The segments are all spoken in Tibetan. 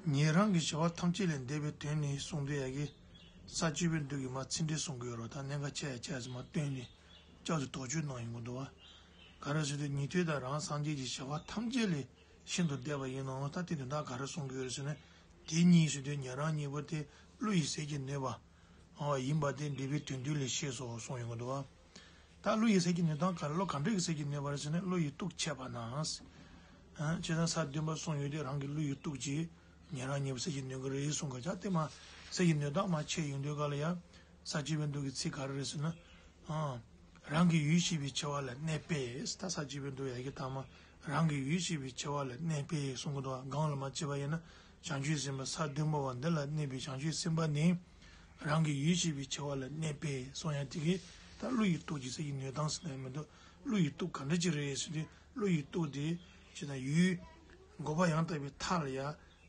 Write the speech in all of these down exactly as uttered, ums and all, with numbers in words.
ཉན་རང་གི་བྱ་བ་ཐམས་ཅད་ལས་འདས་པའི་དོན་ནི་གསུངས་དུས་ཡ་གི། ས་བཅུ་པའི་མདོ་གི་མ་ཚིག་འགྲེལ་གསུང་གི་ཡོད་རེད། ད་གནད་འགག་ཆེ་ཡ་ཆེ་ཡ་ཟིག་མ་བཏོན་ནས་སྐྱབས་སུ་དོགས་གཅོད་གནང་ཡོང་གི་འདུག་བ། ག་རེ་ཟེར་དུས་ཉན་ཐོས་དང་རང་སངས་རྒྱས་ཀྱི་བྱ་བ་ཐམས་ཅད་ལས་ཤིན་ཏུ་འདས་པ་ཡིན་ནའང་ད་དེ་དོན་དག་ག་རེ་གསུང་གི་ཡོད་རེད་ཟེར་ན། དེ་གཉིས་ཟེར་དུས་ཉན་རང་གཉིས་པོ་དེ་བློ་ཡི་ཟིལ་གྱིས་གནོན་པ། ཨོ་ཡིན་པ་དེ་འགྲེལ་པའི་དོན་བསྡུས་ལས་ཤེས་སོ་གསུངས་ཡོང་གི་འདུག་བ། ད་བློ་ཡི་ཟིལ་གྱིས་གནོན་སྟངས་ག་རེ། བློ་ག་འདྲ་གི་ཟིལ་གྱིས་གནོན་པ་རེད་ཟེར་ན་བློ་ཡི་སྟོབས་ཆད་པ་ན། ཨ་བྱས་ཙང་ས་བདུན་པ་གསུངས་ཡོད་དེ་རང་གི་བློ་ཡི་སྟོབས་ཀྱིས་ཉན་རང་གཉིས་པོ་ཟིལ་གྱིས་གནོན་གི་རེད་གསུངས་གི། ཅག་དེ་མ་ཟིལ་གྱིས་གནོན་སྟངས་མ་ཆད་ཡོང་དུས་ག་ལ་ཡ། ས་བཅུ་པའི་མདོ་གི་ཚིག་ག་རེ་རེད་ཟེར་ན། ཨ་རང་གི་ཡུལ་ཤེས་པའི་ཆེ་བ་ལ་གནས་པས། ད་ས་བཅུ་པའི་མདོ་ཡ་གི་ཐ་མ་རང་གི་ཡུལ་ཤེས་པའི་ཆེ་བ་ལ་གནས་པས་གསུངས་གི་འདུག་བ། གང་ལ་མ་བྱས་པ་ཡིན་ན། བྱང་ཆུབ་སེམས་དཔའ་ས་བདུན་པ་བ་འདི་ལ་གནས་པའི་བྱང་ཆུབ་སེམས་དཔའ་ནི། རང་གི་ཡུལ་ཤེས་པའི་ཆེ་བ་ལ་གནས་པས་གསུངས་ཡ་དེ་གིས་ད་བློ་ཡི་སྟོབས་ཀྱིས་ཟིལ་གྱིས་གནོན་སྟངས་ཟེར་ན་ཡང་མི་འདུག་བློ་ཡི་སྟོབས་ག་འདྲ་ཅིག་རེད་ཟེར་དུས་བློ་ཡི་སྟོབས་དེ་ཅི་ན་ཡུལ་འགོག་པ་ཡང་དག་པའི་མཐའ་ལ་ཡ།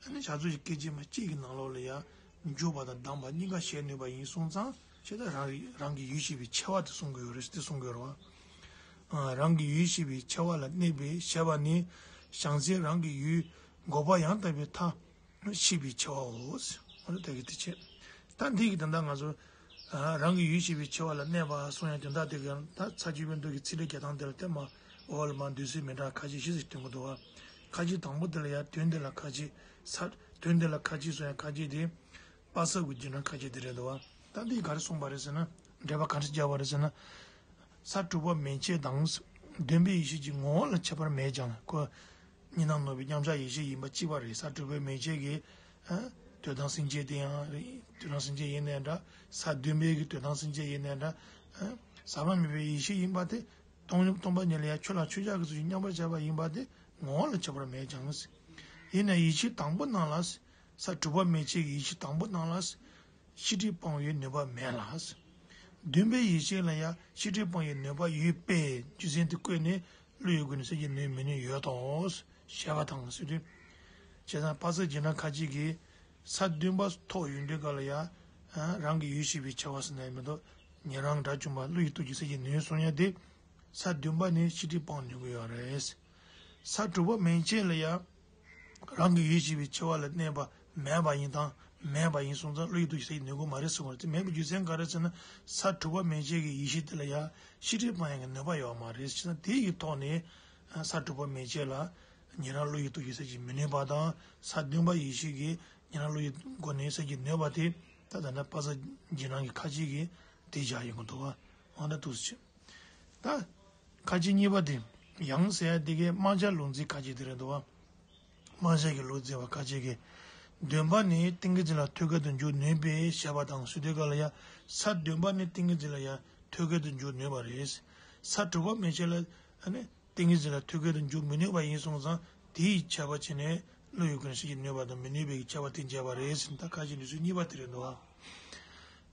ཨ་ནི་བྱ་རྫོགས་ཀྱི་སྐད་ཅིག་མ་གཅིག་གི་ནང་ལོགས་ལ་ཡ། འཇུག་པ་དང་གདམས་པ་གཉིས་ཀ་བྱེད་ནུས་པ་ཡིན་སོང་ཙང་ཞེ་ད་རང་རང་གི་ཡུལ་ཤེས་པའི་ཆེ་བ་དེ་གསུང་གི་ཡོད་རེད་དེ་གསུང་གི་ཡོད་རེད་བ། ཨ་རང་གི་ཡུལ་ཤེས་པའི་ཆེ་བ་ལ་གནས་པས་ཞེས་པ་ནི་བྱང་སེམས་རང་གི་ཡུལ་འགོག་པ་ཡང་དག་པའི་མཐའ་ཤེས་པའི་ཆེ་བའོ། འོ་ན་དེ་གི་དེ་བྱས། ད་འདི་གི་ད་ལྟ་ང་ཚོ་ཨ་རང་གི་ཡུལ་ཤེས་པའི་ཆེ་བ་ལ་གནས་པ་གསུང་ཡ་དོན་དག་དེ་གི་ད་ས་བཅུ་པའི་མདོ་གི་ཚིག་འགྲེལ་རྒྱག་སྟངས་དེ་ལ་བལྟས་མ་འོ་ལ་མ་འདོད་སྲེད་མི་འདྲ་ཁ་ཅིག་ཞིག་ཟེར་སྟོན་གི་འདུག་བ། ཁ་ཅིག་དང་པོ་དེ་ལ་ཡ་དོན་དེ་ལ་ཁ་ཅིག་ས་དོན་དེ་ལ་ཁ་ཅིག་གསུང་ཡ་ཁ་ཅིག་དེ། པ་སངས་ཀྱི་རྗེས་འབྲང་ཁ་ཅིག་དེ་རེད་འདུག་བ། ད་འདི་ག་རེ་གསུངས་པ་རེད་ཟེར་ན། འགྲེལ་པ་ག་འདྲ་བརྒྱབ་པ་རེད་ཟེར་ན། ས་དྲུག་པ་མན་ཆད་དང་། བདུན་པའི་ཡེ་ཤེས་ཀྱི་ངོ་བོ་ལ་ཁྱད་པར་མེད་ཀྱང་ཁོ། གཉིས་སྣང་ནོར་བའི་མཉམ་གཞག་ཡེ་ཤེས་ཡིན་པ་གཅིག་པ་རེད། ས་དྲུག་པའི་མན་ཆད་ཀྱི། ཨ་དོན་དམ་སེམས་བསྐྱེད་དེ་ཡང་རེད། དོན་དམ་སེམས་བསྐྱེད་ཡིན་ནའི་འདྲ། ས་བདུན་པའི་གི་དོན་དམ་སེམས་བསྐྱེད་ཡིན་ནའི་འདྲ། ཨ་ཟག་པ་མེད་པའི་ཡེ་ཤེས་ཡིན་པ་དེ། སྟོང་ཉིད་སྟོང་པ་ཉིད་ལ་ཡང་ཆོས་ལ་ཆོས་ཅན་གྱི་ཚུལ་གྱིས་མཉམ་པར་བཞག་པ་ཡིན་པ་དེ་ངོ་བོ་ལ་ཁྱད་པར་མེད་ཀྱང་། ཡིན་ནའི་ཡེ་ཤེས་དང་པོ་རྣམས་ལ། ས་དྲུག་པ་མན་ཆད་ཀྱི་ཡེ་ཤེས་དང་པོ་རྣམས་ལ། ཤེས་སྒྲིབ་སྤང་བའི་ནུས་པ་མེད་ལ། བདུན་པའི་ཡེ་ཤེས་ལ་ཡང་ཤེས་སྒྲིབ་སྤང་བའི་ནུས་པ་ཡོད་པས་རྒྱུ་མཚན་དེ་བཀོད་ནས་བློ་ཡི་སྒོ་ནས་ཟིལ་གྱིས་གནོན་མི་ནུས་ཡོད་དོ། ཞེས་པ་དང་ཟེར་དུས། བྱས་ཙང་པ་སངས་རྗེས་འབྲང་ཁ་ཅིག་གིས་ས་བདུན་པ་ཐོག་ཡོང་དུས་ག་ལ་ཡ། རང་གི་ཡུལ་ཤེས་པའི་ཆེ་བ་ཟེར་ན་ཡང་མི་འདུག་ཉན་རང་དགྲ་བཅོམ་པ་བློ་ཡི་སྟོབས་ཀྱིས་ཟིལ་གྱིས་གནོན་གསུང་ཡ་དེ། ས་བདུན་པ་ནས་ཤེས་སྒྲིབ་སྤང་ནུས་ཀྱི་ཡོད་རེད། ས་དྲུག་པ་མན་ཆད་ལ་ཡ། རང་གི་ཡུལ་ཤེས་པའི་ཆེ་བ་ལ་གནས་པ་མེད་པ་ཡིན་དང་མེད་པ་ཡིན་སོང་ཙང་བློ་ཡི་སྟོབས་ཀྱིས་ཟིལ་གྱིས་གནོན་གྱི་མ་རེད་གསུངས་པ་རེད། དེ་མེད་པའི་རྒྱུ་མཚན་ག་རེ་ཟེར་ན་ས་དྲུག་པ་མན་ཆད་ཀྱི་ཡེ་ཤེས་དེ་ལ་ཡ་ཤེས་སྒྲིབ་སྤང་ཡག་གི་ནུས་པ་ཡོད་མ་རེད། བྱས་ཙང་དེ་ཡི་ཐོག་ནས་ས་དྲུག་པ་མན་ཆད་ལ་ཉན་རང་བློ་ཡི་སྟོབས་ཀྱིས་ཟིལ་གྱིས་མི་གནོན་པ་དང་ས་བདུན་པ་ཡེ་ཤེས་ཀྱིས་ཉན་རང་བློ་ཡི་སྒོ་ནས་ཟིལ་གྱིས་གནོན་པ་དེ་ད་ད་ལྟ་པ་སངས་རྗེས་འབྲང་གི་ཁ་ཅིག་གིས་དེ་བཞག་ཡོང་གི་འདུག་བ། འོ་ན་འདུག་སེ་བྱས། ད། ཁ་ཅིག་གཉིས་པ་དེ། ཡང་ཟེར་ཡ་དེ་གའི་རྨ་བྱ་ལུག་འཛིན་ཁ་ཅིག་དེ་རེད་འདུག་བ། རྨ་བྱ་གི་ལུག་འཛིན་པ་ཁ་ཅིག་གིས། བདུན་པ་ནི་ཏིང་ངེ་འཛིན་ལ་ཐོད་རྒལ་དུ་འཇུག་ནུས་པས་ཞེས་པ་དང་ཟེར་དུས་ག་ལ་ཡ། ས་བདུན་པ་ནི་ཏིང་ངེ་འཛིན་ལ་ཡ་ཐོད་རྒལ་དུ་འཇུག་ནུས་པ་རེད། ས་དྲུག་པ་མན་ཆད་ལ་ཨ་ནི་ཏིང་ངེ་འཛིན་ལ་ཐོད་རྒལ་དུ་འཇུག་མི་ནུས་པ་ཡིན་སོང་ཙང་དེ་ཡི་ཁྱད་པར་བྱས་ནས་བློ་ཡི་སྒོ་ནས་ཟིལ་གྱིས་གནོན་པ་དང་མི་གནོན་པའི་ཁྱད་པར་དེ་འབྱེད་པ་རེད་ཟེར་ད་ཁ་ཅིག་འདོད་ཚུལ་གཉིས་པ་དེ་རེད་འདུག་བ།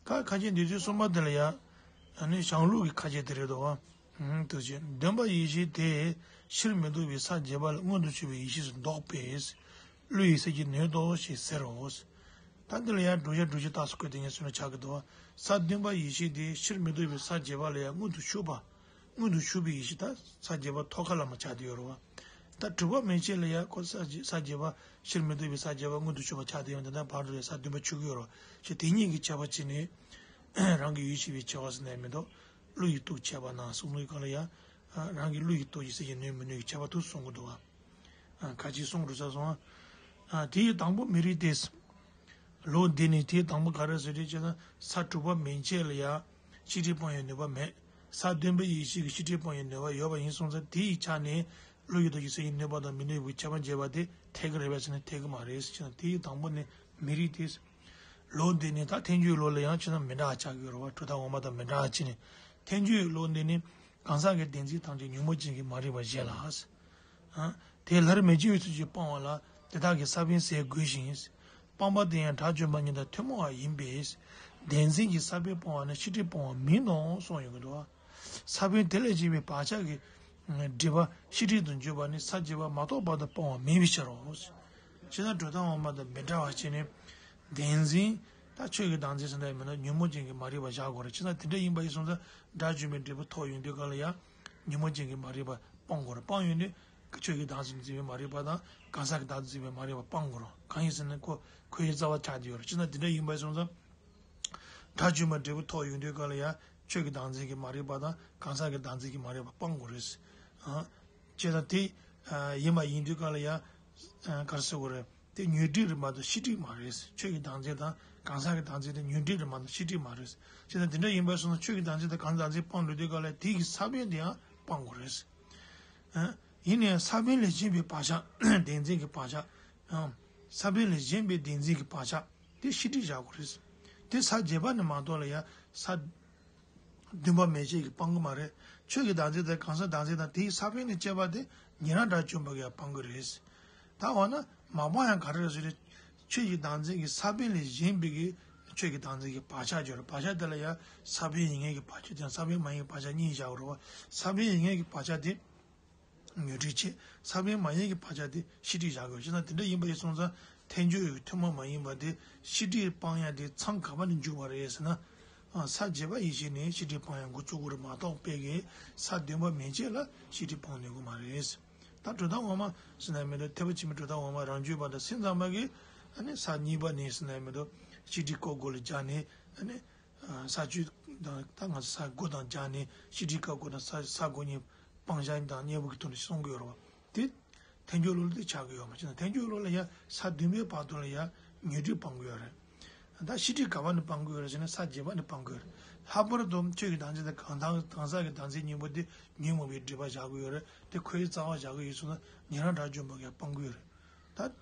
ཁ་ཁ་ཅིག་འདོད་ཚུལ་གསུམ་པ་དེ་ལ་ཡ། ཨ་ནི་བྱང་ལུགས་ཀྱི་ཁ་ཅིག་དེ་རེད་འདུག་བ། ཨུམ་དུ་བྱས། བདུན་པ་ཡེ་ཤེས་དེ་ཕྱིར་མི་ལྡོག་པའི་ས་བརྒྱད་པ་ལ་མངོན་དུ་ཕྱོགས་པའི་ཡེ་ཤེས་སུ་འདོགས་པས། བློ་ཡིས་ཟིལ་གྱིས་གནོན་ཏོ་ཞེས་ཟེར་རོ། ད་འདི་ལ་ཡང་བསྒྲུབ་བྱ་སྒྲུབ་བྱེད་རྟགས་སུ་བཀོད་དེ་ངས་གསུངས་ན་ཆགས་ཀྱི་འདུག་བ། ས་བདུན་པ་ཡེ་ཤེས་དེ་ཕྱིར་མི་ལྡོག་པའི་ས་བརྒྱད་པ་ལ་ཡང་མངོན་དུ་ཕྱོགས་པ། མངོན་དུ་ཕྱོགས་པའི་ཡེ་ཤེས་ད་ས་བརྒྱད་པ་ཐོག་ཁ་ལ་མ་ཆགས་བསྡད་ཡོད་རེད་བ། ད་དྲུག་པ་མན་ཆད་ལ་ཡང་ཁོ་ས་བརྒྱད་ས་བརྒྱད་པ་ཕྱིར་མི་ལྡོག་པའི་ས་བརྒྱད་པ་མངོན་དུ་ཕྱོགས་པ་ཆགས་བསྡད་ཡོད་འདི་ད་བར་དུ་ལ་ས་བདུན་པ་ཆོད་ཀྱི་ཡོད་རེད་བ། ཞེས་དེ་གཉིས་ཀྱི་ཁྱད་པར་ཕྱེ་ནས་རང་གི་ཡུལ་ཤེས་པའི་ཆེ་བ་ཟེར་ནས་མི་འདུག་བློ་ཡི་སྟོབས་ཆེ་བ་ན་གསུང་ལུགས་གང་ལ་ཡང་རང་གི་བློ་ཡི་སྟོབས་ཀྱིས་ཟིལ་གྱིས་གནོན་མི་ནུས་ཀྱི་ཁྱད་པར་དུ་གསུང་གི་འདུག་བ། ཁ་ཅིག་གསུང་རུ་ས་སོང་། དེ་ཡི་དང་པོ་མི་རིགས་ཏེ། ལུགས་འདི་ནི་དེའི་དང་པོ་ག་རེ་ཟེར་དུས་ཅེ་ན་ས་དྲུག་པ་མན་ཆད་ལ་ཡང་ཤེས་སྒྲིབ་སྤང་བའི་ནུས་པ་མེད། ས་བདུན་པའི་ཡེ་ཤེས་ཀྱི་ཤེས་སྒྲིབ་སྤང་བའི་ནུས་པ་ཡོད་པ་ཡིན་སོང་ཙང་དེ་ཡི་ཆ་ནས་བློ་ཡི་སྟོབས་ཀྱིས་ཟིལ་གྱིས་གནོན་པ་དང་མི་གནོན་པའི་ཁྱད་པར་འབྱེད་པ་དེ་འཐད་ཀྱི་རེད་པས་ཟེར་ན་འཐད་ཀྱི་མ་རེད་ཟེར་ན་དེ་ཡི་དང་པོ་ནི་མི་རིགས་ཏེ། ལུགས་འདི་ནི་ད་ཐལ་འགྱུར་ལུགས་ལ་ཡང་ཅེ་ན་མི་འདྲ་བ་ཆགས་ཀྱི་ཡོད་རེད་བ། གྲུབ་མཐའ་དབུ་མ་དང་མི་འདྲ་བ་ཅི་ནས་ཐལ་འགྱུར་ལུགས་འདི་ནི་གང་ཟག་གི་བདེན་འཛིན་ཐམས་ཅད་ཉོན་མོངས་ཅན་གྱི་མ་རིག་པ་བཞེད་ལ། དེ་སླར་མི་སྐྱེ་བའི་ཚུལ་གྱིས་སྤང་བ་ལ་དེ་དག་གི་ས་བོན་ཟད་དགོས་ཤིང་། སྤངས་པ་དེ་ཡང་དགྲ་བཅོམ་པ་ཉིད་དང་ཐུན་མོང་བ་ཡིན་པས། བདེན་འཛིན་གྱི་ས་བོན་སྤོང་བ་ནི་ཤེས་སྒྲིབ་སྤོང་བ་མིན་ནོ་གསུངས་ཡོང་གི་འདུག་ས་བོན་དེ་ལས་སྐྱེས་པའི་བག་ཆགས་ཀྱི་སྒྲིབ་པ་ཤེས་སྒྲིབ་ཏུ་འགྱུར་བ་ནི་ས་བརྒྱད་པ་མ་གཏོགས་པ་དང་སྤོང་བ་མིན་པའི་ཕྱིར་རོ། ཅེ་ན་གྲུབ་མཐའ་དབུ་མ་དང་མི་འདྲ་བ་བྱས་ནས་བདེན་འཛིན་ད་ཆོས་ཀྱི་བདག་འཛིན་ཟེར་འདྲ་ཡང་མིན་ན་ཉོན་མོངས་ཅན་གྱི་མ་རིག་པ་བཞག་དགོས་རེད། ཅེ་ན་དེ་འདྲ་ཡིན་པ་ཡིན་སོང་ཙང་དགྲ་བཅོམ་པའི་འབྲས་བུ་ཐོབ་ཡོང་དུས་གང་ལ་ཡང་ཉོན་མོངས་ཅན་གྱི་མ་རིག་པ་སྤོང་དགོས་རེད། སྤངས་ཡོང་དུས། ཆོས་ཀྱི་བདག་འཛིན་འཛིན་པའི་མ་རིག་པ་དང་གང་ཟག་གི་བདག་འཛིན་འཛིན་པའི་མ་རིག་པ་སྤང་དགོས་རེད། གང་ཡིན་ཟེར་ན་ཁོ་ཁོའི་རྩ་བ་ཆགས་ཀྱི་ཡོད་རེད། ཅི་ན་དེ་འདྲ་ཡིན་པ་སོང་ཙང་། དགྲ་བཅོམ་པ་འབྲས་བུ་ཐོབ་ཡོང་དུས་སྐབས་ལ་ཡང་ཆོས་ཀྱི་བདག་འཛིན་གྱི་མ་རིག་པ་དང་གང་ཟག་གི་བདག་འཛིན་གྱི་མ་རིག་པ་སྤང་དགོས་རེད། ཨ། བྱས་ཙང་དེ་ཡིན་པ་ཡིན་དུས་སྐབས་ལ་ཡང་ག་རེ་ཟེར་དགོས་རེད། དེ་ཉོན་སྒྲིབ་རེད་མ་གཏོགས་ཤེས་སྒྲིབ་མ་རེད། ཆོས་ཀྱི་བདག་འཛིན་དང་གང་ཟག་གི་བདག་འཛིན་དེ་ཉོན་སྒྲིབ་རེད་མ་གཏོགས་ཤེས་སྒྲིབ་མ་རེད། བྱས་ཙང་དེ་འདྲ་ཡིན་པ་སོང་ན་ཆོས་ཀྱི་བདག་འཛིན་དང་གང་ཟག་བདག་འཛིན་སྤང་འགྲོ་དུས་སྐབས་ལ་དེ་གི་ས་བོན་དེ་ཡང་སྤང་དགོས་རེད། ཨ། ཡིན་ནའི་ས་བོན་ལས་གཞན་པའི་བག་ཆགས་བདེན་འཛིན་གྱི་བག་ཆགས། ཨ། ས་བོན་ལས་གཞན་པའི་བདེན་འཛིན་གྱི་བག་ཆགས་དེ་ཤེས་སྒྲིབ་བཞག་དགོས་རེད། དེ་ས་བརྒྱད་པ་ནས་མ་གཏོགས་ལ་ཡང་ས་བདུན་པ་མན་ཆད་ཀྱིས་སྤང་གི་མ་རེད། ཆོས་ཀྱི་བདག་འཛིན་དང་གང་ཟག་བདག་འཛིན་དང་དེའི་ས་བོན་ལས་སྐྱེས་པ་དེ་ཉན་རང་དགྲ་བཅོམ་པ་གིས་ཡང་སྤང་གི་རེད། ད་འོ་ན་མ་སྤངས་ཡང་ག་རེ་རེད་ཟེར་ན། ཆོས་ཀྱི་བདག་འཛིན་གྱི་ས་བོན་ལས་གཞན་པའི་གི་ཆོས་ཀྱི་བདག་འཛིན་གྱི་བག་ཆགས་ཡོད་རེད། བག་ཆགས་དེ་ལ་ཡང་ས་བོན་ཡིན་མཁན་གྱི་བག་ཆགས་དང་ས་བོན་མ་ཡིན་པའི་བག་ཆགས་གཉིས་བཞག་དགོས་རེད་བ། ས་བོན་ཡིན་མཁན་གྱི་བག་ཆགས་དེ། ཉོན་སྒྲིབ་བྱེད། ས་བོན་མ་ཡིན་གྱི་བག་ཆགས་དེ་ཤེས་སྒྲིབ་བཞག་དགོས། བྱས་ཙང་དེ་འདྲ་ཡིན་པ་ཡིན་སོང་ཙང་ཐལ་འགྱུར་ཐུན་མོང་མ་ཡིན་པ་དེ་ཤེས་སྒྲིབ་སྤང་ཡ་དེ་མཚམས་ག་པ་ནས་འཇུག་པ་རེད་ཟེར་ན། ཨ། ས་བརྒྱད་པ་ཡེ་ཤེས་ནས་ཤེས་སྒྲིབ་སྤང་ཡ་འགོ་བཙུགས་དགོས་རེད་མ་གཏོགས་དཔེ་གི་ས་བདུན་པ་མན་ཆད་ལ་ཤེས་སྒྲིབ་སྤང་ནུས་ཀྱི་མ་རེད། ད་གྲུབ་མཐའ་འོག་མ་ཟེར་ན་མི་འདུག་ཐེག་པ་ཆེན་པོའི་གྲུབ་མཐའ་འོག་མ་རང་རྒྱུད་པ་དང་སེམས་ཙམ་པ་གིས་ཨ་ནི་ས་གཉིས་པ་ནས་ཟེར་ན་མི་འདུག་ཤེས་སྒྲིབ་བཀག་དགོས་ལ་སྦྱར་ནས་ཨ་ནི། ས་བཅུ་དང་ད་ང་ཚོ་ས་དགུ་དང་སྦྱར་ནས་ཤེས་སྒྲིབ་བཀག་དགོས་དང་ས་ས་དགུ་གཉིས་སྤང་བྱ་དང་གཉེན་པོ་གི་ཐོག་ནས་གསུང་གི་ཡོད་རེད་བ། དེ་ཐལ་འགྱུར་བློ་ལ་དེ་ཆགས་ཀྱི་ཡོད་མ་ཆགས་ན་ཐལ་འགྱུར་བློ་ལ་ཡང་ས་བདུན་པའི་བར་དུ་ལ་ཡང་ཉོན་སྒྲིབ་སྤང་གི་ཡོད་རེད། ད་ཤེས་སྒྲིབ་ག་བ་ནས་སྤང་གི་ཡོད་རེད་ཟེར་ན་ས་བརྒྱད་པ་ནས་སྤང་གི་ཡོད་རེད། ལྷག་པར་དུ་ཆོས་ཀྱི་བདག་འཛིན་དང་གང་དང་གང་ཟག་གི་བདག་འཛིན་གཉིས་པོ་དེ་ཉོན་མོངས་པའི་སྒྲིབ་པ་བཞག་གི་ཡོད་རེད། དེ་ཁོའི་རྩ་བ་བཞག་གི་ཡོད་སོང་ན་ཉན་རང་དགྲ་བཅོམ་པ་གིས་སྤང་གི་ཡོད་རེད།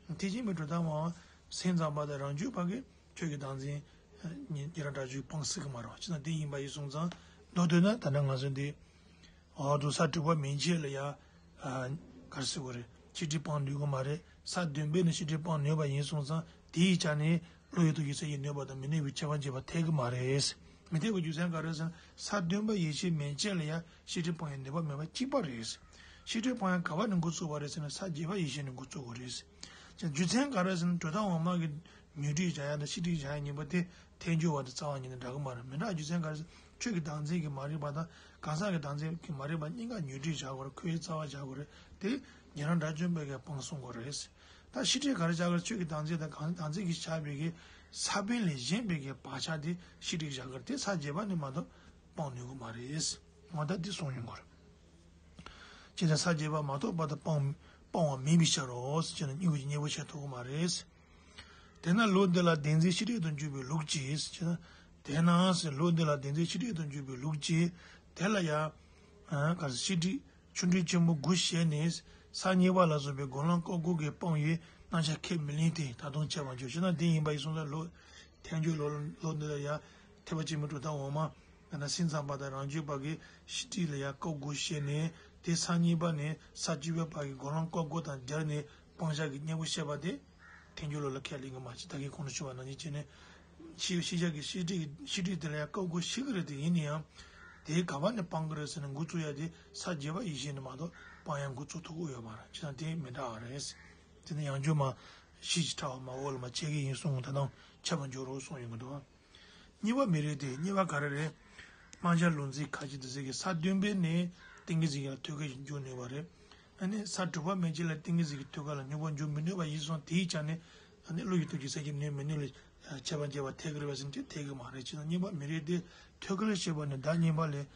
ད་ཐེག་ཆེན་པའི་གྲུབ་མཐའ་འོག་མ་སེམས་ཙམ་པ་དང་རང་རྒྱུད་པ་གིས་ཆོས་ཀྱི་བདག་འཛིན་ཉན་རང་དགྲ་བཅོམ་སྤང་སྲིད་ཀྱི་མ་རེད་བ། ཅི་ན་དེ་ཡིན་པ་ཡིན་སོང་ཙང་མདོར་བསྡུས་ན་ད་ལྟ་ང་ཚོ་འདི་འོག་ཏུ་ས་དྲུག་པ་མན་ཆད་ལ་ཡ་ག་རེ་ཟེར་དགོས་རེད། ཤེས་སྒྲིབ་སྤང་ནུས་ཀྱི་མ་རེད། ས་བདུན་པས་ནི་ཤེས་སྒྲིབ་སྤང་ནུས་པ་ཡིན་སོང་ཙང་དེའི་ཆ་ནས་བློ་ཡི་ཐུགས་ཀྱི་སེམས་ཀྱིས་ནུས་པ་དང་མི་ནུས་པའི་ཁྱད་པར་འབྱེད་པ་འཐད་ཀྱི་མ་རེད། མི་འཐད་པའི་རྒྱུ་མཚན་ག་རེ་ཟེར་ན་ས་བདུན་པ་ཡེ་ཤེས་མན་ཆད་ལ་ཡ་ཤེས་སྒྲིབ་སྤང་ཡའི་ནུས་པ་མེད་པ་གཅིག་པ་རེད། ཤེས་སྒྲིབ་སྤང་ཡ་ག་བ་ནས་འགོ་ཚུགས་པ་རེད་ཟེར་ན་ས་བརྒྱད་པ་ཡེ་ཤེས་ནས་འགོ་ཚུགས་པ་རེད། རྒྱུ་མཚན་ག་རེ་ཟེར་ན་གྲུབ་མཐའ་འོག་མ་གི་ཉོན་སྒྲིབ་བཞག་ཡ་དང་ཤེས་སྒྲིབ་བཞག་ཡ་གཉིས་པོ་དེ་ཐལ་འགྱུར་བ་དང་རྩ་བ་ཉིད་ནས་འདྲ་གི་མ་རེད། མི་འདྲ་རྒྱུ་མཚན་ག་རེ་ཟེར་ན་ཆོས་ཀྱི་བདག་འཛིན་གྱི་མ་རིག་པ་དང་གང་ཟག་གི་བདག་འཛིན་གྱི་མ་རིག་པ་གཉིས་ཀ་ཉོན་སྒྲིབ་བཞག་དགོས་རེད། ཁོའི་རྩ་བ་བཞག་དགོས་རེད། དེ་ཉན་རང་དགྲ་བཅོམ་པ་གིས་སྤང་གསུང་དགོས་རེད། ད་ཤེས་སྒྲིབ་ག་རེ་བཞག་གི་རེད། ཆོས་ཀྱི་བདག་འཛིན་དང་གང་ཟག་བདག་འཛིན་གྱིས་བཞག་པའི་གི་ས་བོན་ལས་གཞན་པའི་གི་བག་ཆགས་དེ་ཤེས་སྒྲིབ་བཞག་གི་རེད། དེ་ས་བརྒྱད་པ་ནས་མ་གཏོགས་སྤང་ནུས་ཀྱི་མ་རེད། ང་ད་འདི་གསུང་ཡོང་གི་རེད། ཅེས་དང་ས་བརྒྱད་པ་མ་གཏོགས་པ་དང་སྤང་སྤང་བ་མིན་པའི་ཕྱིར་རོ། ཅེས་ན་གཉིས་པོ་གཉིས་པོ་བཤད་ཐུབ་ཀྱི་མ་རེད། དེས་ན་ལུགས་འདི་ལ་བདེན་འཛིན་ཤེས་སྒྲིབ་ཏུ་འཇུག་པའི་ལུགས་ཀྱིས། ཅེས་ན་དེས་ན་ཟེར་ལུགས་འདི་ལ་བདེན་འཛིན་ཤེས་སྒྲིབ་ཏུ་འཇུག་པའི་ལུགས་ཀྱིས་དེ་ལ་ཡང་ག་རེ་ཤེས་སྒྲིབ་ཆུང་འབྲིང་ཆེན་པོ་དགུ་བཤད་ནས་ས་གཉིས་པ་ལ་སོགས་པའི་སྒོམ་ལམ་སྐབས་དགུ་གི་སྤང་བའི་རྣམ་གཞག་ཁས་མི་ལེན་ཏེ་ད་དུང་འཆད་པར་འགྱུར། ཅེས་ན་དེ་ཡིན་པ་ཡིན་སོང་ཙང་ལུགས་ཐལ་འགྱུར་ལུགས་ལུགས་འདི་ལ་ཡང་ཐེག་པ་ཆེན་པོའི་གྲུབ་མཐའ་འོག་མ། ཡང་ན་སེམས་ཙམ་པ་དང་རང་རྒྱུད་པ་གིས་ཤེས་སྒྲིབ་ལ་ཡང་སྐབས་དགུ་བཤད་ནས་དེ་ས་གཉིས་པ་ནས་ས་བཅུ་པའི་བར་གྱི་སྒོམ་ལམ་སྐབས་དགུ་དང་སྦྱར་ནས་སྤང་བྱ་གི་གཉེན་པོ་བཤད་པ་དེ་ཐལ་འགྱུར་ལུགས་ལ་ཁས་ལེན་གྱི་མ་བྱེད། ད་གིན་གོང་དུ་ཞུས་པ་ནང་བཞིན་བྱས་ནས་ཤེས་ཤེས་བྱ་གི་ཤེས་སྒྲིབ་ཀྱི་ཤེས་སྒྲིབ་དེ་ལ་ཡང་སྐབས་དགུ་བཤད་ཀྱི་རེད། དེ་ཡིན་ན་ཡང་དེ་ག་བ་ནས་སྤང་གི་རེད་ཟེར་ན་འགོ་བཙུགས་ཡ་དེ་ས་བརྒྱད་པ་ཡེ་ཤེས་ནས་མ་གཏོགས་སྤང་ཡ་འགོ་བཙུགས་ཐུབ་ཀྱི་ཡོད་མ་རེད། བྱས་ཙང་དེ་མི་འདྲ་བ་རེད། དེ་ནི་ཡང་བསྐྱར་མ་གཞི་ཅིག་ཕྲ་བ་མ་འོག་ལ་མ་བྱེད་ཀྱི་ཡིན་གསུངས། ད་དུང་འཆད་པར་འགྱུར་རོ་གསུངས་ཡོང་གི་འདུག་གཉིས་པ་མི་རིགས་ཏེ། གཉིས་པ་ག་རེ་རེད། སྨྲ་བྱ་ལུགས་འཛིན་ཁ་ཅིག་དེ་ཚོ་གིས་ས་བདུན་པའི་ནས་ཏིང་ངེ་འཛིན་ལ་ཐོད་རྒལ་ཞིག་འཇུག་ནུས་པ་རེད། ཨ་ནི་ས་དྲུག་པ་མན་ཆད་ལ་ཏིང་ངེ་འཛིན་གྱི་ཐོད་རྒལ་ལ་སྙོམས་པར་འཇུག་མི་ནུས་པ་ཡིན་སོང་། དེའི་ཆ་ནས་ཨ་ནི་བློ་ཡི་ཐུགས་ཀྱི་སེམས་ཀྱིས་ནུས་མི་ནུས་ལ་ཁྱད་པར་འབྱེད་པ་འཐད་ཀྱི་རེད་པས་ཟེར་ན་དེ་འཐད་ཀྱི་མ་རེད། ཅེས་དང་གཉིས་པ་མི་རིགས་ཏེ། ཐོད་རྒལ་ཞེས་པ་ནི་བདག་གཉིས་པ་ལས་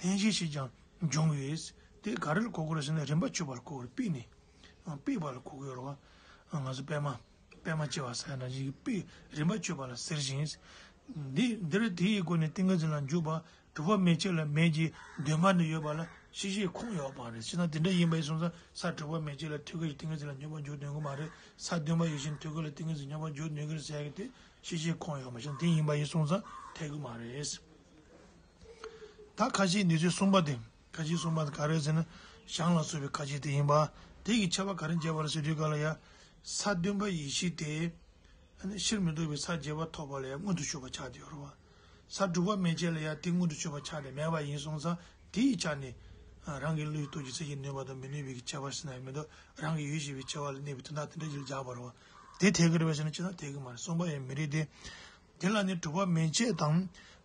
ལྷན་ཅིག་ཞེས་ཀྱང་འབྱུང་བས། དེ་ག་རེ་ལ་གོ་དགོས་རེད་ཟེར་ན་རིམ་པ་བཅུ་པ་ལ་གོ་དགོས་རེད། པིག་ནི་པིག་པ་ལ་གོ་དགོས་རེད་བ། ང་ཚོ་པད་མ། པད་མ་བྱེ་བ་ཟེར་ན་ཅིག་པིག་རིམ་པ་བཅུ་པ་ལ་ཟེར་ཞིང་། འདི་འདིར་དེ་ཡི་སྒོ་ནས་ཏིང་ངེ་འཛིན་ལ་འཇུག་པ་དྲུག་པ་མན་ཆད་ལ་མེད་ཀྱི་བདུན་པ་ནས་ཡོད་པ་ལ་ཤེས་བྱའི་ཁུངས་ཡོད་པ་རེད། ཅེས་ན་དེ་འདྲ་ཡིན་པ་ཡིན་སོང་ཙང་ས་དྲུག་པ་མན་ཆད་ལ་ཐོད་རྒལ་གྱི་ཏིང་ངེ་འཛིན་ལ་སྙོམས་པར་འཇུག་ནུས་ཀྱི་མ་རེད། ས་བདུན་པ་ཡེ་ཤེས་ཐོད་རྒལ་ལ་ཏིང་ངེ་འཛིན་སྙོམས་པར་འཇུག་ནུས་ཀྱི་རེད་ཟེར་ཡ་གི་དེ་ཤེས་བྱའི་ཁུངས་ཡོད་མ་ཤེས་དེ་ཡིན་པ་ཡིན་སོང་ཙང་འཐད་ཀྱི་མ་རེད། ད་ཁ་ཅིག་འདི་ཚོའི་གསུངས་པ་དེ། ཁ་ཅིག་གསུངས་པ་དེ་ག་རེ་ཟེར་ན། གཞན་ལ་སོགས་པའི་ཁ་ཅིག་དེ་ཡིན་པ། དེ་གི་ཁྱད་པར་ག་རེ་འབྱེད་པ་རེད་ཟེར་དུས་ག་ལ་ཡ། ས་བདུན་པ་ཡེ་ཤེས་དེ། ཨ་ནི་ཕྱིར་མི་ལྡོག་པའི་ས་བརྒྱད་པ་ཐོབ་པ་ལ་ཡ་མངོན་དུ་གྱུར་པ་ཆགས་བསྡད་ཡོད་རེད་བ། ས་དྲུག་པ་མན་ཆད་ལ་ཡ་དེ་མངོན་དུ་གྱུར་པ་ཆགས་ཏེ་མེད་པ་ཡིན་སོང་ཙང་དེའི་ཆ་ནས། རང་གི་བློ་ཡི་ཐུགས་ཀྱི་སེམས་ཀྱིས་ནུས་པ་དང་མི་ནུས་པའི་ཁྱད་པར་ཟེར་ན་ཡང་མི་འདུག་རང་གི་ཡུལ་ཤེས་པའི་ཁྱད་པར་ལ་གནས་པའི་དོན་དག་དེ་འདྲ་ཞིག་ལ་སྦྱར་བ་རེད་བ། དེ་འཐད་ཀྱི་རེད་པས་ཟེར་ན་ཅི་ན་འཐད་ཀྱི་མ་རེད། གསུངས་པ་ཡང་མི་རིགས་ཏེ། དེ་ལ་ནི་དྲུག་པ་མན་ཆད་དང་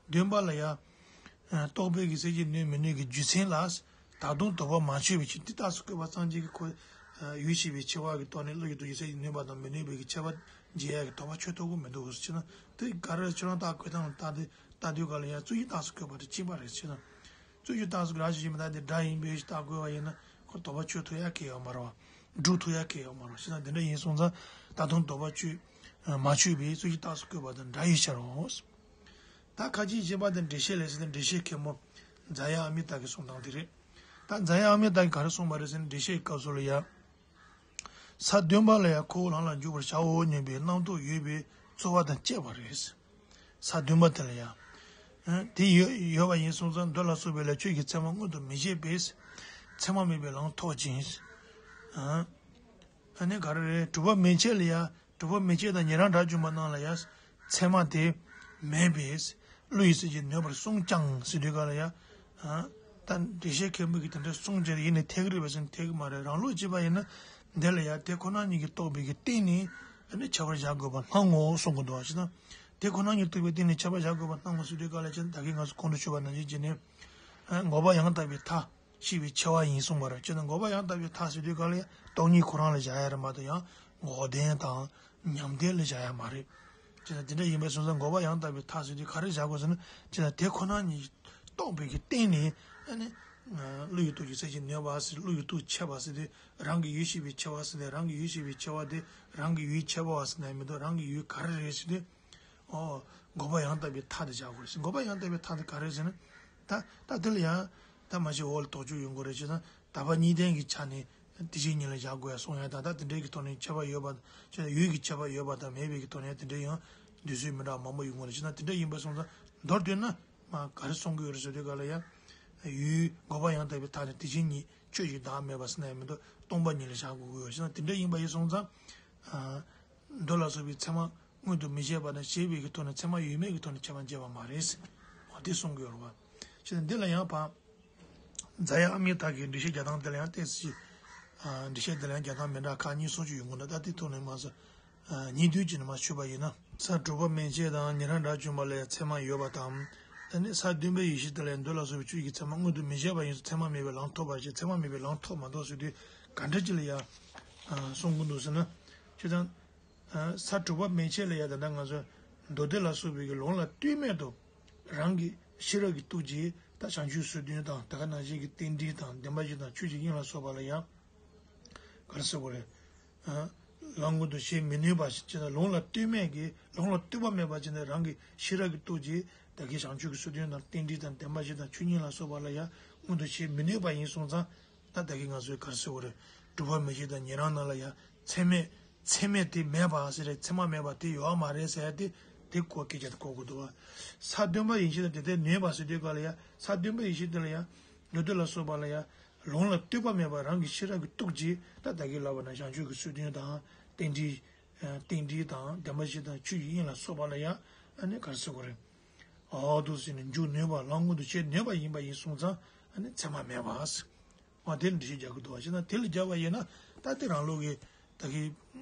བདུན་པ་ལ་ཡང་། རྟོག་པའི་གི་སེམས་ཀྱིས་ནུས་མི་ནུས་ཀྱི་རྒྱུ་མཚན་ལ། ད་དུང་དོགས་པ་མ་ཆོད་པའི་ཕྱིར། འདི་རྟགས་སུ་བཀོད་པ་ཙམ་གྱིས་ཁོ་ཡུལ་ཤེས་པའི་ཆེ་བ་གི་ཐོག་ནས་བློ་ཡི་སྟོབས་ཀྱིས་སེལ་བའི་ནུས་པ་དང་མི་ནུས་པའི་གི་ཁྱད་པར་འབྱེད་ཡ་གི་དོགས་པ་ཆོད་ཐུབ་ཀྱི་མི་འདུག་ཟེར་ན། དེ་ག་རེ་ཁྱོད་རང་རྟགས་བཀོད་སྟངས་ལ་བལྟ་དུས་བལྟ་དུས་ག་ལ་ཡ་རྩོད་གཞི་རྟགས་སུ་བཀོད་པ་དང་གཅིག་པ་རེད་ཟེར་ན། རྩོད་གཞི་རྟགས་སུ་ར་ཞིག་ཡིན་པ་ད་དེ་སྒྲ་ཡིན་པའི་རྟགས་བཀོད་པ་ཡིན་ན་ཁོ་དོགས་པ་ཆོད་ཐུབ་ཡ་གང་ཡང་ཡོད་མ་རེད་བ། སྒྲུབ་ཐུབ་ཡ་གང་ཡང་ཡོད་མ་རེད་བ། ཟེར་ན་དེ་འདྲ་ཡིན་སོང་ཙང་ད་དུང་དོགས་པ་ཆོད་མ་ཆོད་པའི་རྩོད་གཞི་རྟགས་སུ་བཀོད་པ་དང་འདྲ་ཡི་ཕྱིར་རོ། ད་ཁ་ཅིག་བྱས་པ་དེ་འགྲེལ་བཤད་ལས་ཟེར་ཏེ་འགྲེལ་བཤད་མཁན་པོ་རྫ་དབྱངས་ཨ་མྱེས་རྟ་གིས་གསུངས་སྟངས་དེ་རེད། ད་རྫ་དབྱངས་ཨ་མྱེས་རྟ་གིས་ག་རེ་གསུངས་པ་རེད་ཟེར་ན། འགྲེལ་བཤད་སྐབས་སུ་ལ་ཡ། ས་བདུན་པ་ལ་ཡ་ཁོ་བོ་ལམ་ལ་འཇུག་པར་བྱའོ་སྙམ་པའི་རྣམ་རྟོག་ཡོད་པའི་རྩོལ་བ་དང་བཅས་པ་རེད། ས་བདུན་པ་དེ་ལ་ཡ། ཨ། དེ་ཡོད་ཡོད་པ་ཡིན་སོང་ཙང་འདི་ལ་སོགས་པའི་ལས་ཆོས་ཀྱི་མཚན་མ་མངོན་དུ་མི་བྱེད་པས་མཚན་མ་མེད་པའི་ལམ་ཐོབ་ཅིང་། ཨ། ཨ་ནི་ག་རེ་རེད། གྲུབ་པ་མན་ཆད་ལ་ཡ། གྲུབ་པ་མན་ཆད་དང་ཉན་རང་དགྲ་བཅོམ་པ་རྣམས་ལ་ཡ། མཚན་མ་དེ་མེད་པས་བློ་ཡི་སེམས་ཀྱིས་ནོན་པར་གསུངས་ཀྱང་ཟེར་དུས་ག་ལ་ཡ། ཨ། ད་འགྲེལ་བཤད་མཁན་པོ་གིས་དེ་འདྲ་གསུངས་རྗེས་ཡིན་ནའི་འཐད་ཀྱི་རེད་པས་ཟེར་ན་འཐད་ཀྱི་མ་རེད། རང་ལུགས་བྱས་པ་ཡིན་ན་འདི་ལ་ཡ་དེ་ཁོ་ན་ཉིད་ཀྱིས་རྟོགས་པའི་གི་སྟེང་ནས་ཨ་ནི་ཁྱབ་པར་བཞག་དགོས་པ་སྣང་ངོ་གསུང་གི་འདུག་བ། ཅི་ན་དེ་ཁོ་ན་ཉིད་རྟོགས་པའི་སྟེང་ནས་ཁྱབ་པར་བཞག་དགོས་པ་སྣང་ངོ་ཟེར་དུས་ག་ལ་ཅི་ན་ད་གིན་ང་ཚོ་གོང་དུ་ཞུས་པ་ནང་བཞིན་བྱས་ནས། ཨ། འགོག་པ་ཡང་དག་པའི་མཐའ། ཤེས་པའི་ཆེ་བ་ཡིན་གསུངས་པ་རེད། ཅེ་ན་འགོག་པ་ཡང་དག་པའི་མཐའ་ཟེར་དུས་ག་ལ་ཡང་སྟོང་ཉིད་ཁོ་རང་ལ་བཞག་ཡ་རེད་མ་གཏོགས་ཡང་འགོག་བདེན་དང་ཉམས་བདེན་ལ་བཞག་ཡ་མ་རེད། ཅེ་ན་དེ་འདྲ་ཡིན་པའི་སོང་ཙང་འགོག་པ་ཡང་དག་པའི་མཐའ་ཟེར་དུས་ག་རེ་བཞག་དགོས་ཟེར་ན། ཅེ་ན་དེ་ཁོ་ན་ཉིད་རྟོགས་པའི་གི་སྟེང་ནས་ཨ་ནི་བློ་ཡི་སྟོབས་ཀྱིས་སེམས་ཀྱི་ནུས་པ་ཟེར། བློ་ཡི་སྟོབས་ཆེ་བ་ཟེར་དུས་རང་གི་ཡུལ་ཤེས་པའི་ཆེ་བ་ཟེར་ནས། རང་གི་ཡུལ་ཤེས་པའི་ཆེ་བ་དེ་རང་གི་ཡུལ་ཁྱད་པར་བ་ཟེར་ནས་མི་འདུག་རང་གི་ཡུལ་ག་རེ་རེད་ཟེར་དུས། ཨོ། འགོག་པ་ཡང་དག་པའི་མཐའ་དེ་བཞག་དགོས་རེད། འགོག་པ་ཡང་དག་པའི་མཐའ་དེ་ག་རེ་ཟེར་ན། ད་ད་དེ་ལ་ཡང་ད་མ་གཞི་འོག་ལ་དོགས་གཅོད་ཡོང་གི་རེད། ཅེ་ན་དག་པ་གཉིས་ལྡན་གྱི་ཆ་ནས་དེ་བཞིན་ཉིད་ལ་བཞག་དགོས་ཡ་གསུང་ཡ་དང་། ད་དེ་འདྲའི་གི་ཐོག་ནས་ཁྱད་པར་ཡོད་པ། ཅེ་ན་ཡུལ་གྱི་ཁྱད་པར་ཡོད་པ་དང་མེད་པའི་གི་ཐོག་ནས་དེ་འདྲའི་ཡང་འདོད་ཚུལ་མི་འདྲ་མང་པོ་ཡོང་གི་རེད། ཅེ་ན་དེ་འདྲ་ཡིན་པ་སོང་ཙང་མདོར་བསྡུས་ན་མ་ག་རེ་གསུང་གི་ཡོད་རེད་ཟེར་དུས་ག་ལ་ཡང་། ཡུལ་འགོག་པ་ཡང་དག་པའི་མཐའ་དེ་དེ་བཞིན་ཉིད་ཆོས་ཀྱི་བདག་མེད་པ་ཟེར་ན་ཡང་མི་འདུག་སྟོང་པ་ཉིད་ལ་བཞག་དགོས་ཀྱི་ཡོད། ཅེ་ན་དེ་འདྲ་ཡིན་པ་ཡིན་སོང་ཙང་། ཨ། མདོ་ལ་སོགས་པའི་མཚན་མ་མངོན་དུ་མི་བྱེད་པ་དང་བྱེད་པའི་གི་ཐོག་ནས་མཚན་མ་ཡོད་མེད་ཀྱི་ཐོག་ནས་ཁྱད་པར་འབྱེད་པ་མ་རེད། འོ་དེ་གསུང་གི་ཡོད་རེད་བ། ཅེ་ན་འདི་ལ་ཡང་ཕ། རྫ་དབྱངས་ཨ་མྱེས་རྟ་གི་འགྲེལ་བཤད་རྒྱག་སྟངས་དེ་ལ་ཡང་ཏོག་ཙམ་ཞིག་ཨ། འགྲེལ་བཤད་དེ་ལ་ཡང་རྒྱག་སྟངས་མི་འདྲ་ཁག་གཉིས་གསུང་རྒྱུ་ཡོང་གི་འདུག་ད་དེ་ཐོག་ནས་མ་ཟད། ཨ། ཉིང་བསྡུས་ཀྱིས་ནི་མ་ཞུས་པ་ཡིན་ན། ས་དྲུག་པ་མན་ཆད་དང་ཉན་རང་དགྲ་བཅོམ་པ་ལ་ཡང་མཚན་མ་ཡོད་པ་དང་། ད་ནི་ས་བདུན་པའི་ཡེ་ཤེས་དེ་ལ་ཡང་མདོ་ལ་སོགས་པའི་ཆོས་ཀྱི་མཚན་མ་མངོན་དུ་མི་བྱེད་པ་ཡིན་ཙང་མཚན་མ་མེད་པའི་ལམ་ཐོབ་པར་བྱེད། མཚན་མ་མེད་པའི་ལམ་ཐོབ་མ་ཐོབ་ཟེར་དུས་ག་འདྲ་ཅིག་ལ་ཡང་། ཨ། གསུང་གི་འདུག་ཟེར་ན། ཅེ་ན། ཨ། ས་དྲུག་པ་མན་ཆད་ལ་ཡང་ད་ལྟ་ང་ཚོ་མདོ་སྡེ་ལ་སོགས་པའི་གི་ལུང་ལ་ལྟོས་མེད་དུ་རང་གི་ཤེས་རབ་ཀྱི་སྟོབས་ཀྱིས་ད་བྱང་ཆུབ་སོ་བདུན་དང་དེ་ག་ནང་བཞིན་གྱི་རྟེན་འབྲེལ་དང་བདེན་པ་བཞི་དང་ཆོས་ཀྱི་དབྱིངས་ལ་སོགས་པ་ལ་ཡང་། ག་རེ་ཟེར་དགོས་རེད། ཨ། ལམ་མངོན་དུ་བྱེད་མི་ནུས་པ་ཞིག་ཅེ་ན། ལུང་ལ་ལྟོས་མེད་ཀྱི། ལུང་ལ་ལྟོས་པ་མེད་པ་ཅེ་ན་རང་གི་ཤེས་རབ་ཀྱི་སྟོབས་ཀྱིས་ད་གིན་བྱང་ཆུབ་ཀྱི་སོ་བདུན་དང་རྟེན་འབྲེལ་དང་བདེན་པ་བཞི་དང་ཆོས་དབྱིངས་ལ་སོགས་པ་ལ་ཡང་མངོན་དུ་བྱེད་མི་ནུས་པ་ཡིན་སོང་ཙང་། ད་ད་གིན་ང་ཚོས་ག་རེ་ཟེར་དགོས་རེད། གྲུབ་པ་མན་ཆད་དང་ཉན་རང་རྣམས་ལ་ཡང་མཚན་མེད། མཚན་མེད་དེ་མེད་པ་ཟེར་རེད། མཚན་མ་མེད་པ་དེ་ཡོད་མ་རེད་ཟེར་ཡ་དེ། དེ་སྐོར་སྐད་ཆ་དེ་གོ་དགོས་འདུག་བ། ས་བདུན་པ་ཡེ་ཤེས་དེ་དེ་ནོན་པ་ཟེར་དུས་ག་ལ་ཡ། ས་བདུན་པ་ཡེ་ཤེས་དེ་ལ་ཡ། མདོ་སྡེ་ལ་སོགས་པ་ལ་ཡ། ལུང་ལ་ལྟོས་པ་མེད་པར་རང་གི་ཤེས་རབ་ཀྱི་སྟོབས་ཀྱིས་ད་ད་གིན་ལབ་པ་ན་བྱང་ཆུབ་ཀྱི་སོ་བདུན་དང་རྟེན་འབྲེལ། ཨ། རྟེན་འབྲེལ་དང་བདེན་པ་བཞི་དང་ཆོས་ཀྱི་དབྱིངས་ལ་སོགས་པ་ལ་ཡ། ཨ་ནི་ག་རེ་ཟེར་དགོས་རེད། འོ་འདུག་ཟེར་ནས་འཇུག་ནུས་པ། ལམ་མངོན་དུ་བྱེད་ནུས་པ་ཡིན་པ་ཡིན་སོང་ཙང་ཨ་ནི་མཚན་མ་མེད་པ། འོ་དེ་ལ་འགྲེལ་བཤད་རྒྱག་གི་འདུག་བ། བྱས་ན་དེ་ལ་རྒྱག་པ་ཡིན་ན་ད་དེ་རང་ལུགས་ཀྱི་ད་གིན་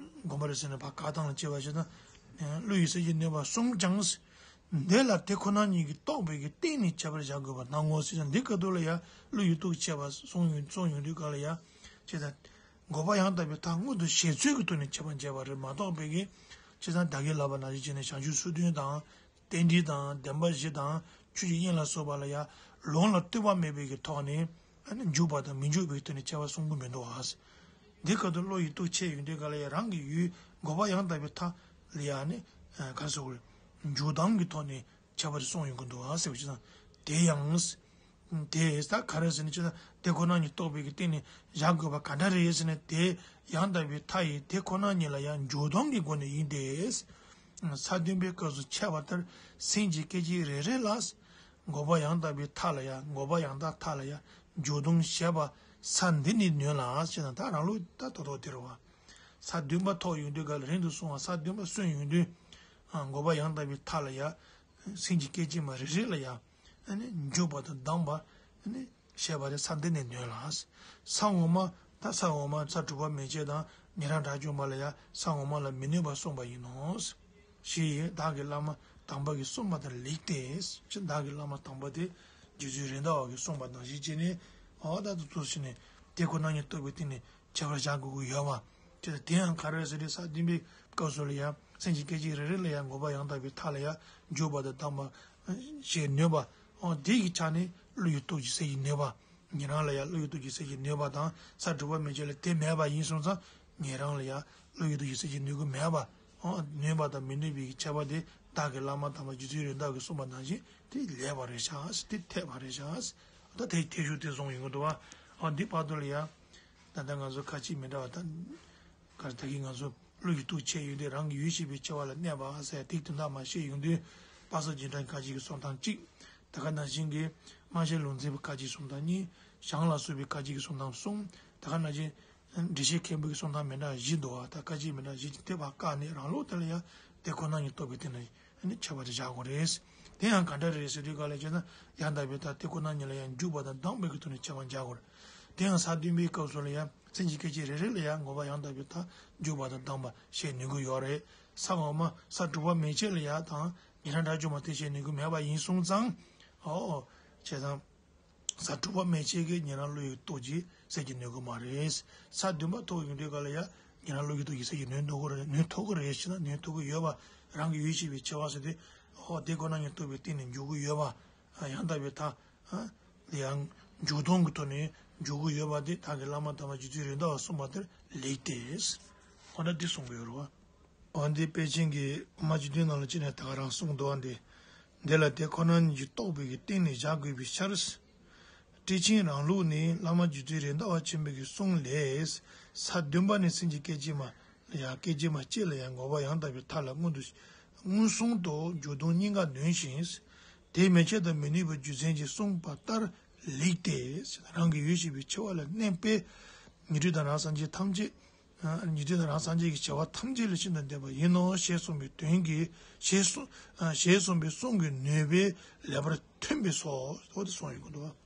དགོངས་པ་རེད་ཟེར་ནས་ཕར་བཀག་སྟངས་ལ་བྱས་པ་བྱས་ན། བློ་ཡི་སེམས་ཀྱིས་ནོན་པར་གསུངས་ཀྱང་། འདི་ལ་དེ་ཁོ་ན་ཉིད་ཀྱིས་རྟོགས་པའི་གི་སྟེང་ནས་ཁྱད་པར་བཞག་དགོས་པ་སྣང་ངོ་ཟེར་ན། འདི་སྐབས་དུས་ལ་ཡ་བློ་ཡི་སྟོབས་ཆེ་བ་གསུངས་ཡོང་གསུངས་ཡོང་དུས་ག་ལ་ཡ། བྱས་ཙང་འགོག་པ་ཡང་དག་པའི་མཐའ་མངོན་དུ་བྱེད་ཚུལ་གྱི་ཐོག་ནས་ཁྱད་པར་འབྱེད་པ་རེད་མ་གཏོགས་པའི་གི། བྱས་ཙང་ད་གིན་ལབ་པ་ནང་བཞིན་བྱས་ནས་བྱང་ཆུབ་སོ་བདུན་དང་། རྟེན་འབྲེལ་དང་བདེན་པ་བཞི་དང་ཆོས་ཀྱི་དབྱིངས་ལ་སོགས་པ་ལ་ཡང་ལུང་ལ་ལྟོས་པ་མེད་པའི་གི་ཐོག་ནས་ཨ་ནི་འཇུག་པ་དང་མི་འཇུག་པའི་ཐོག་ནས་ཁྱད་པར་གསུང་གི་མི་འདུག་ཨ། འདི་སྐབས་དུ་བློ་ཡི་སྟོབས་ཆེ་ཡོང་དུས་ག་ལ་ཡང་རང་གི་ཡུལ་འགོག་པ་ཡང་དག་པའི་མཐའ་ལ་ཡང་ནི་ག་རེ་ཟེར་དགོས་རེད། འཇུག་ལྡོག་གི་ཐོག་ནས་ཁྱད་པར་གསུང་ཡོང་གི་འདུག་ཨ་ཟེར་བ་ཅིག་དང་། དེ་ཡང་། དེ་ད་ག་རེ་ཟེར་ན་ཅི་ད་དེ་ཁོ་ན་ཉིད་རྟོགས་པའི་གི་སྟེང་ནས་བཞག་དགོས་པ་ག་འདྲ་རེད་ཟེར་ན། དེ་ཡང་དག་པའི་མཐའ་ཡི་དེ་ཁོ་ན་ཉིད་ལ་ཡང་འཇུག་ལྡོག་གི་སྒོ་ནས་ཡིན་ཏེ། ས་བདུན་པའི་སྐབས་སུ་འཆད་པ་ལྟར་སེམས་ཀྱི་སྐད་ཅིག་རེ་རེ་ལ། འགོག་པ་ཡང་དག་པའི་མཐའ་ལ་ཡང་འགོག་པ་ཡང་དག་མཐའ་ལ་ཡང་འཇུག་ལྡོག་བྱེད་པ་ས་འདི་ནས་ནོན་ལ་ཞེ་ན། ད་རང་ལུགས་ད་ཏོག་ཏོག་དེ་རེད་བ། ས་བདུན་པ་ཐོབ་ཡོང་དུས་ག་ལ་རིང་དུ་སོང་བ་ས་བདུན་པ་སོན་ཡོང་དུས། འགོག་པ་ཡང་དག་པའི་མཐའ་ལ་ཡང་སེམས་ཀྱི་སྐད་ཅིག་མ་རེ་རེ་ལ་ཡང་ཨ་ནི་འཇུག་པ་དང་ལྡང་བ་ཨ་ནི་བྱེད་པ་རེད། ས་འདི་ནས་ནོན་ལ། ས་འོག་མ་ད་ས་འོག་མ་ས་དྲུག་པ་མན་ཆད་དང་ཉན་རང་དགྲ་བཅོམ་པ་ལ་ཡང་ས་འོག་མ་ལ་མི་གནོད་པར་གསུངས་པ་ཡིན་ནོ། ཞེས་བདག་གི་བླ་མ་དམ་པ་གིས་གསུངས་པ་དང་ལེགས་ཏེ། ཅེས་བདག་གི་བླ་མ་དམ་པ་དེ་རྗེ་བཙུན་རེད་མདའ་བ་གིས་གསུངས་པ་ནང་བཞིན་བྱས་ནས། འོ་ད་དུ་ཚོ་ཕྱི་ནས་དེ་ཁོ་ན་ཉིད་རྟོགས་པའི་སྟེང་ནས་ཁྱད་པར་བཞག་དགོས་ཀྱི་ཡོད་པ། དེ་དེ་ཡང་ག་རེ་ཟེར་དུས་ས་བདུན་པའི་སྐབས་སུ་ལ་ཡང་སེམས་ཀྱི་སྐད་ཅིག་རེ་རེ་ལ་ཡང་འགོག་པ་ཡང་དག་པའི་མཐའ་ལ་ཡང་འཇུག་པ་དང་ལྡང་བ་ཞེས་ནུས་པ། འོ་དེ་ཡི་ཆ་ནས་བློ་ཡི་སྟོབས་ཀྱིས་སེལ་གྱི་ནུས་པ། ཉན་རང་ལ་ཡང་བློ་ཡི་སྟོབས་ཀྱིས་སེལ་གྱི་ནུས་པ་དང་ས་དྲུག་པ་མན་ཆད་ལ་དེ་མེད་པ་ཡིན་སོང་ཙང་ཉན་རང་ལ་ཡང་བློ་ཡི་སྟོབས་ཀྱིས་སེལ་གྱི་ནུས་ཀྱི་མེད་པ། འོ་ནུས་པ་དང་མི་ནུས་པའི་ཁྱད་པར་དེ་བདག་གི་བླ་མ་དམ་པ་རྗེ་བཙུན་རེད་མདའ་གིས་གསུངས་པ་ནང་བཞིན་དེ་ལེགས་པ་རེད་ཤག་དེ་འཐད་པ་རེད་ཤག་ད་དེ་འཐད་ཤུགས་དེ་བཟུང་ཡོང་གི་འདུག་བ། འོ་འདི་བར་དུ་ལ་ཡང་ད་ལྟ་ང་ཚོ་ཁ་ཅིག་མི་འདྲ་བ་ད་ག་རེ་ད་གིན་ང་ཚོ་བློ་ཡི་སྟོབས་ཆེ་ཡོད་དུས་རང་གི་ཡུལ་ཤེས་པའི་ཆེ་བ་ལ་གནས་པ་ཟེར་ཏིག་དོན་དག་མ་བཤད་ཡོང་དུས་དཔག་བསམ་རྗེས་འབྲང་ཁ་ཅིག་གི་གསུང་སྟངས་གཅིག་ད་ག་ནང་བཞིན་གྱི་སྨྲ་ཤེས་ལུང་འཛིན་པ་ཁ་ཅིག་གི་གསུང་སྟངས་གཉིས། ཞང་ལ་སོགས་པའི་ཁ་ཅིག་གི་གསུང་སྟངས་གསུམ། ད་ག་ནང་བཞིན་འགྲེལ་བཤད་མཁན་པོའི་གསུང་སྟངས་མི་འདྲ་བ་བཞི་འདུག་བ། ད་ཁ་ཅིག་མི་འདྲ་བ་བཞི་དེ་བར་བཀག་ནས་རང་ལུགས་དེ་ལ་ཡང་དེ་ཁོ་ན་ཉིད་རྟོགས་པའི་སྟེང་ན་ནི་ཁྱད་པར་དེ་བཞག་དགོས་རེད། དེ་ཡང་ག་འདྲ་རེད་ཟེར་དུས་ག་ལ་བྱས་ན་ཡང་དག་པའི་མཐའ་དེ་ཁོ་ན་ཉིད་ལ་ཡང་འཇུག་པ་དང་ལྡང་བའི་གི་ཐོག་ནས་ཁྱད་པར་བཞག་དགོས་རེད། དེ་ཡང་ས་བདུན་པའི་སྐབས་སུ་ལ་ཡང་སེམས་ཀྱི་སྐད་ཅིག་རེ་རེ་ལ་ཡང་འགོག་པ་ཡང་དག་པའི་མཐའ་འཇུག་པ་དང་ལྡང་བ་ཞེས་ནུས་ཀྱི་ཡོད་རེད། ས་འོག་མ་ས་དྲུག་པ་མན་ཆད་ལ་ཡང་དང་ཉན་རང་དགྲ་བཅོམ་པ་དེ་ཞེས་ནུས་ཀྱི་མེད་པ་ཡིན་སོང་ཙང་། ཨོ། བྱས་ཙང་། ས་དྲུག་པ་མན་ཆད་ཀྱིས་ཉན་རང་བློ་ཡི་སྟོབས་ཀྱིས་སེལ་གྱི་ནུས་ཀྱི་མ་རེད། ས་བདུན་པ་ཐོག་ཡོང་དུས་ག་ལ་ཡང་ཉན་རང་བློ་ཡི་སྟོབས་ཀྱིས་སེལ་གྱི་ནུས་ཐུབ་ཀྱི་རེད། ནུས་ཐུབ་ཀྱི་རེད་ཞེ་ན་ནུས་ཐུབ་ཀྱི་ཡོད་པ། རང་གི་ཡུལ་ཤེས་པའི་ཆེ་བ་ཟེར་དུས། ཨོ་དེ་ཁོ་ན་ཉིད་རྟོགས་པའི་སྟེང་ནས་འཇུག་གི་ཡོད་པ། ཡང་དག་པའི་མཐའ། ཡང་འཇུག་ལྡོག་གི་ཐོག་ནས་འཇུག་གི་ཡོད་པ་དེ་བདག་གི་བླ་མ་དམ་པ་རྗེ་བཙུན་རེད་མདའ་བ་གསུངས་པ་དེར་ལེགས་ཏེ། ཁོ་ན་འདི་གསུང་གི་ཡོད་རེད་བ། འོ་འདི་དཔེ་ཅན་གྱི་དབུ་མ་སྤྱི་དོན་ནང་ལ་ཅི་ནས་ད་ག་རང་གསུངས་འདུག་བ་འདི། འདི་ལ་དེ་ཁོ་ན་ཉིད་ཀྱིས་རྟོགས་པའི་གི་སྟེང་ནས་བཞག་དགོས་པའི་ཕྱིར། ཊཱིཀ་ཆེན་རང་ལུགས་ནི་བླ་མ་རྗེ་བཙུན་རེད་མདའ་བ་ཆེན་པོའི་གི་གསུང་ལས། ས་བདུན་པ་ནས་སེམས་ཀྱི་སྐད་ཅིག་མ་ལ་ཡང་སྐད་ཅིག་མ་གཅིག་ལ་ཡང་འགོག་པ་ཡང་དག་པའི་མཐའ་ལ་མངོན་དུ་མངོན་སུམ་དུ་འཇུག་ལྡོག་གཉིས་ཀ་ནོན་ཞིང་། དེ་མན་ཆད་དུ་མི་ནུས་པའི་རྒྱུ་མཚན་གྱིས་གསུངས་པ་ལྟར་ལེགས་ཏེ། རང་གི་ཡུལ་ཤེས་པའི་ཆེ་བ་ལ་གནས་པས། ཉན་ཐོས་དང་རང་སངས་རྒྱས་ཐམས་ཅད། ཉན་ཐོས་དང་རང་སངས་རྒྱས་ཀྱི་བྱ་བ་ཐམས་ཅད་ལ་ཤིན་ཏུ་འདས་པ་ཡིན་ནོ་ཞེས་གསུངས་པའི་དོན་གྱིས་ཞེས་གསུངས་ཞེས་གསུངས་པའི་གསུང་གི་ནུས་པས་ལེགས་པར་མཐུན་པས་སོ། འོ་དེ་གསུངས་ཡོད་ཀྱི་འདུག